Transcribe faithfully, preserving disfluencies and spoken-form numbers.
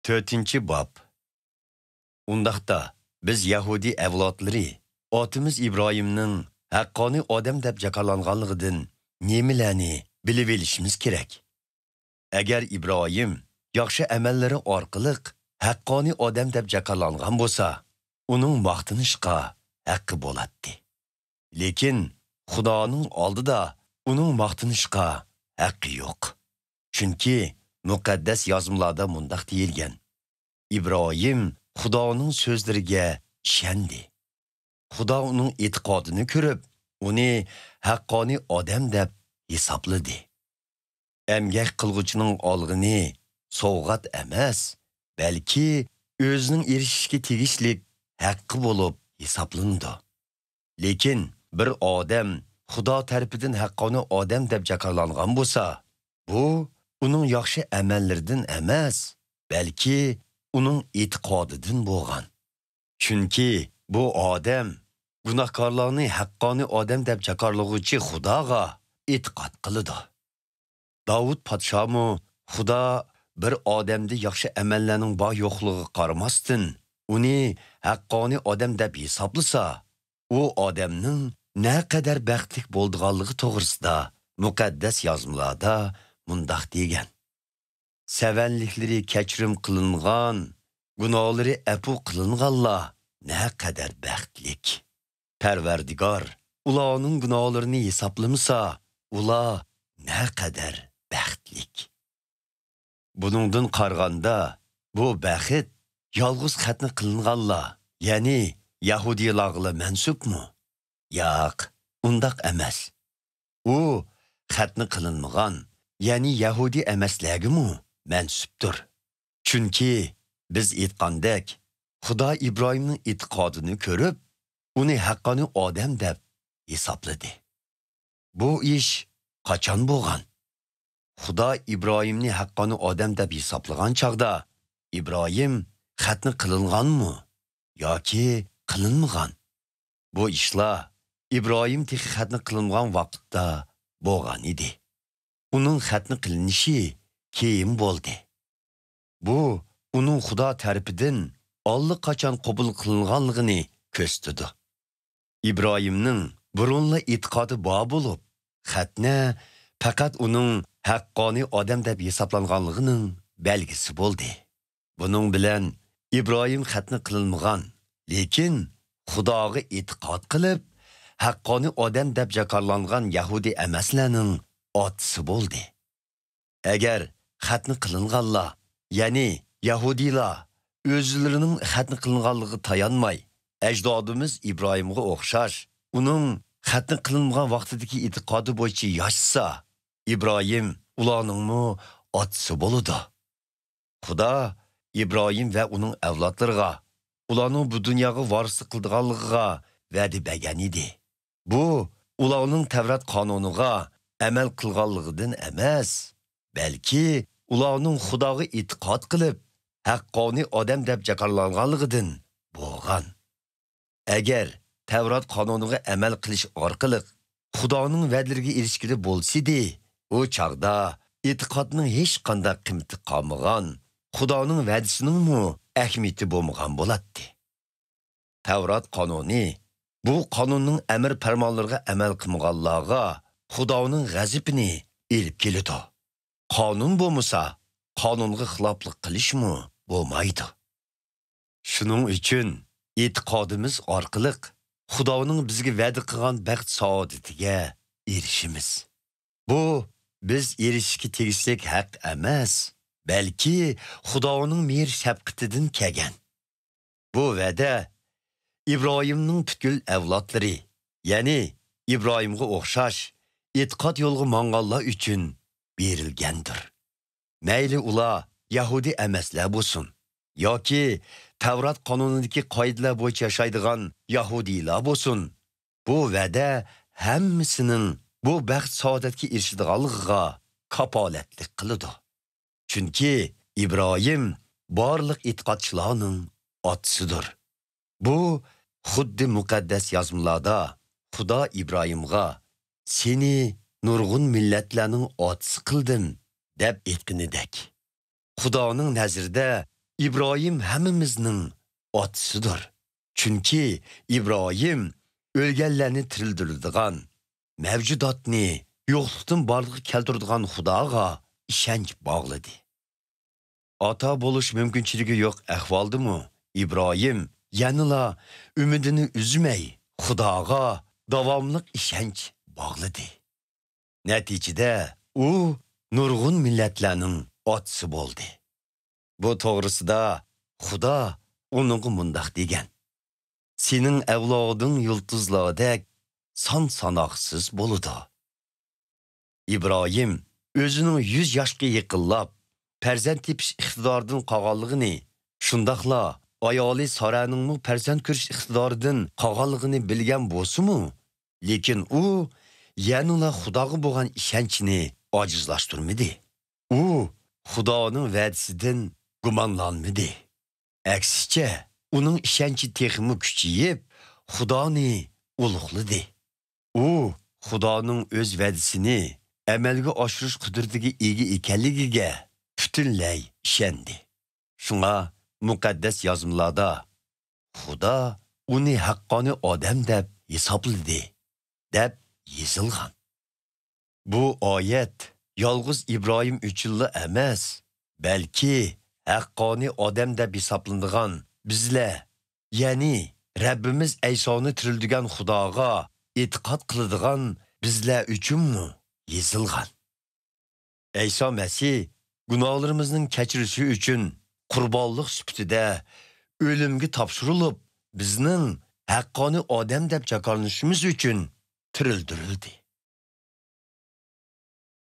تۆتىنچى باب. ئۇنداقتا، بىز يەھۇدىي ئەۋلادلىرى ئاتىمىز ئىبراھىمنىڭ ھەققانىي ئادەم دەپ جاكارلانغانلىقىدىن نېمىلەرنى بىلىۋېلىشىمىز كېرەك؟ ئەگەر ئىبراھىم ياخشى ئەمەللىرى ئارقىلىق ھەققانىي ئادەم دەپ جاكارلانغان بولسا، ئۇنىڭ ماختىنىشقا ھەققى بولاتتى. لېكىن خۇدانىڭ ئالدىدا ئۇنىڭ ماختىنىشقا ھەققى يوق. چۈنكى مۇقەددەس يازمىلاردا مۇنداق دېيىلگەن: «ئىبراھىم خۇدانىڭ سۆزلىرىگە ئىشەندى. خۇدا ئۇنىڭ ئېتىقادىنى كۆرۈپ، ئۇنى ھەققانىي ئادەم دەپ ھېسابلىدى.» ئەمگەك قىلغۇچىنىڭ ئالغىنى سوۋغات ئەمەس، بەلكى ئۆزىنىڭ ئېرىشىشكە تېگىشلىك ھەققى بولۇپ ھېسابلىنىدۇ. لېكىن بىر ئادەم خۇدا تەرىپىدىن ھەققانىي ئادەم دەپ جاكارلانغان بولسا، بۇ ئۇنىڭ ياخشى ئەمەللىرىدىن ئەمەس، بەلكى ئۇنىڭ ئېتىقادىدىن بولغان. چۈنكى بۇ ئادەم گۇناھكارلارنى ھەققانىي ئادەم دەپ جاكارلىغۇچى خۇداغا ئېتىقاد قىلىدۇ. داۋۇت پادىشاھمۇ خۇدا بىر ئادەمدە ياخشى ئەمەللەرنىڭ بار-يوقلۇقىغا قارىماستىن، ئۇنى ھەققانىي ئادەم دەپ ھېسابلىسا، ئۇ ئادەمنىڭ نەقەدەر بەختلىك بولىدىغانلىقى توغرىسىدا مۇقەددەس يازمىلاردا مۇنداق دېگەن: «سەۋەنلىكلىرى كەچۈرۈم قىلىنغان، گۇناھلىرى ئەپۇ قىلىنغانلار نەقەدەر بەختلىك! پەرۋەردىگار ئۇلارنىڭ گۇناھلىرىنى ھېسابلىمىسا، ئۇلار نەقەدەر بەختلىك!» بۇنىڭدىن قارىغاندا، بۇ بەخت يالغۇز خەتنە قىلىنغانلار، يەنى يەھۇدىيلارغىلا مەنسۇپمۇ؟ ياق، ئۇنداق ئەمەس. ئۇ خەتنە قىلىنمىغان، يەنى يەھۇدىي ئەمەسلەرگىمۇ مەنسۇپتۇر. چۈنكى بىز ئېيتقاندەك، خۇدا ئىبراھىمنىڭ ئېتىقادىنى كۆرۈپ، ئۇنى ھەققانىي ئادەم دەپ ھېسابلىدى. بۇ ئىش قاچان بولغان؟ خۇدا ئىبراھىمنى ھەققانىي ئادەم دەپ ھېسابلىغان چاغدا، ئىبراھىم خەتنە قىلىنغانمۇ ياكى قىلىنمىغان؟ بۇ ئىشلار ئىبراھىم تېخى خەتنە قىلىنمىغان ۋاقىتتا بولغان ئىدى. ئۇنىڭ خەتنە قىلىنىشى كېيىن بولدى. بۇ ئۇنىڭ خۇدا تەرىپىدىن ئاللىقاچان قوبۇل قىلىنغانلىقىنى كۆرسىتىدۇ. ئىبراھىمنىڭ بۇرۇنلا ئېتىقادى بار بولۇپ، خەتنە پەقەت ئۇنىڭ ھەققانىي ئادەم دەپ ھېسابلانغانلىقىنىڭ بەلگىسى بولدى. بۇنىڭ بىلەن ئىبراھىم خەتنە قىلىنمىغان، لېكىن خۇداغا ئېتىقاد قىلىپ، ھەققانىي ئادەم دەپ جاكارلانغان يەھۇدىي ئەمەسلەرنىڭ ئاتىسى بولدى. ئەگەر خەتنە قىلىنغانلار، يەنى يەھۇدىيلار ئۆزلىرىنىڭ خەتنە قىلىنغانلىقىغا تايانماي، ئەجدادىمىز ئىبراھىمغا ئوخشاش، ئۇنىڭ خەتنە قىلىنمىغان ۋاقتىدىكى ئېتىقادى بويىچە ياشىسا، ئىبراھىم ئۇلارنىڭمۇ ئاتىسى بولىدۇ. خۇدا ئىبراھىم ۋە ئۇنىڭ ئەۋلادلىرىغا، ئۇلارنىڭ بۇ دۇنياغا ۋارىسلىق قىلىدىغانلىقىغا ۋەدە بەرگەن ئىدى. بۇ ئۇلارنىڭ تەۋرات قانۇنىغا ئەمەل قىلغانلىقىدىن ئەمەس، بەلكى ئۇلارنىڭ خۇداغا ئېتىقاد قىلىپ، ھەققانىي ئادەم دەپ جاكارلانغانلىقىدىن بولغان. ئەگەر تەۋرات قانۇنىغا ئەمەل قىلىش ئارقىلىق خۇدانىڭ ۋەدىلىرىگە ئېرىشكىلى بولسىدى، ئۇ چاغدا ئېتىقادنىڭ ھېچقانداق قىممىتى قالمىغان، خۇدانىڭ ۋەدىسىنىڭمۇ ئەھمىيىتى بولمىغان بولاتتى. تەۋرات قانۇنى بۇ قانۇننىڭ ئەمىر پەرمانلىرىغا ئەمەل قىلمىغانلارغا خۇدانىڭ غەزىپىنى ئېلىپ كېلىدۇ. قانۇن بولمىسا، قانۇنغا خىلاپلىق قىلىشمۇ بولمايدۇ. شۇنىڭ ئۈچۈن ئېتىقادىمىز ئارقىلىق خۇدانىڭ بىزگە ۋەدە قىلغان بەخت سائادىتىگە ئېرىشىمىز. بۇ بىز ئېرىشىشكە تېگىشلىك ھەق ئەمەس، بەلكى خۇدانىڭ مېھىر شەپقىتىدىن كەلگەن. بۇ ۋەدە ئىبراھىمنىڭ پۈتكۈل ئەۋلادلىرى، يەنى ئىبراھىمغا ئوخشاش ئېتىقاد يولىغا ماڭغانلار ئۈچۈن بېرىلگەندۇر. مەيلى ئۇلار يەھۇدىي ئەمەسلەر بولسۇن ياكى تەۋرات قانۇنىدىكى قائىدىلەر بويىچە ياشايدىغان يەھۇدىيلار بولسۇن، بۇ ۋەدە ھەممىسىنىڭ بۇ بەخت-سائادەتكە ئېرىشىدىغانلىقىغا كاپالەتلىك قىلىدۇ. چۈنكى ئىبراھىم بارلىق ئېتىقادچىلارنىڭ ئاتىسىدۇر. بۇ خۇددى مۇقەددەس يازمىلاردا خۇدا ئىبراھىمغا، «سېنى نۇرغۇن مىللەتلەرنىڭ ئاتىسى قىلدىم» دەپ ئېيتقىنىدەك. خۇدانىڭ نەزىرىدە ئىبراھىم ھەممىمىزنىڭ ئاتىسىدۇر. چۈنكى ئىبراھىم ئۆلگەنلەرنى تىرىلدۈرىدىغان، مەۋجۇداتنى يوقلۇقتىن بارلىققا كەلتۈرىدىغان خۇداغا ئىشەنچ باغلىدى. ئاتا بولۇش مۇمكىنچىلىكى يوق ئەھۋالدىمۇ ئىبراھىم يەنىلا ئۈمىدىنى ئۈزمەي، خۇداغا داۋاملىق ئىشەنچ باغلىدى. نەتىجىدە، ئۇ نۇرغۇن مىللەتلەرنىڭ ئاتىسى بولدى. بۇ توغرىسىدا خۇدا ئۇنىڭغا مۇنداق دېگەن: «سېنىڭ ئەۋلادىڭ يۇلتۇزلاردەك سان-ساناقسىز بولىدۇ.» ئىبراھىم ئۆزىنىڭ يۈز ياشقا يېقىنلاپ، پەرزەنت تېپىش ئىقتىدارىدىن قالغانلىقىنى، شۇنداقلا ئايالى سارەنىڭمۇ پەرزەنت كۆرۈش ئىقتىدارىدىن قالغانلىقىنى بىلگەن بولسىمۇ، لېكىن ئۇ يەنىلا خۇداغا بولغان ئىشەنچىنى ئاجىزلاشتۇرمىدى. ئۇ خۇدانىڭ ۋەدىسىدىن گۇمانلانمىدى. ئەكسىچە، ئۇنىڭ ئىشەنچى تېخىمۇ كۈچىيىپ، خۇدانى ئۇلۇغلىدى. ئۇ خۇدانىڭ ئۆز ۋەدىسىنى ئەمەلگە ئاشۇرۇش قۇدرىتىگە ئىگە ئىكەنلىكىگە پۈتۈنلەي ئىشەندى. شۇڭا مۇقەددەس يازمىلاردا «خۇدا ئۇنى ھەققانىي ئادەم دەپ ھېسابلىدى» دەپ يېزىلغان. بۇ ئايەت يالغۇز ئىبراھىم ئۈچۈنلا ئەمەس، بەلكى ھەققانىي ئادەم دەپ ھېسابلىنىدىغان بىزلەر، يەنى رەببىمىز ئەيسانى تىرىلدۈرگەن خۇداغا ئېتىقاد قىلىدىغان بىزلەر ئۈچۈنمۇ يېزىلغان. ئەيسا مەسىھ گۇناھلىرىمىزنىڭ كەچۈرۈشى ئۈچۈن قۇربانلىق سۈپىتىدە ئۆلۈمگە تاپشۇرۇلۇپ، بىزنىڭ ھەققانىي ئادەم دەپ جاكارلىنىشىمىز ئۈچۈن تىرىلدۈرۈلدى.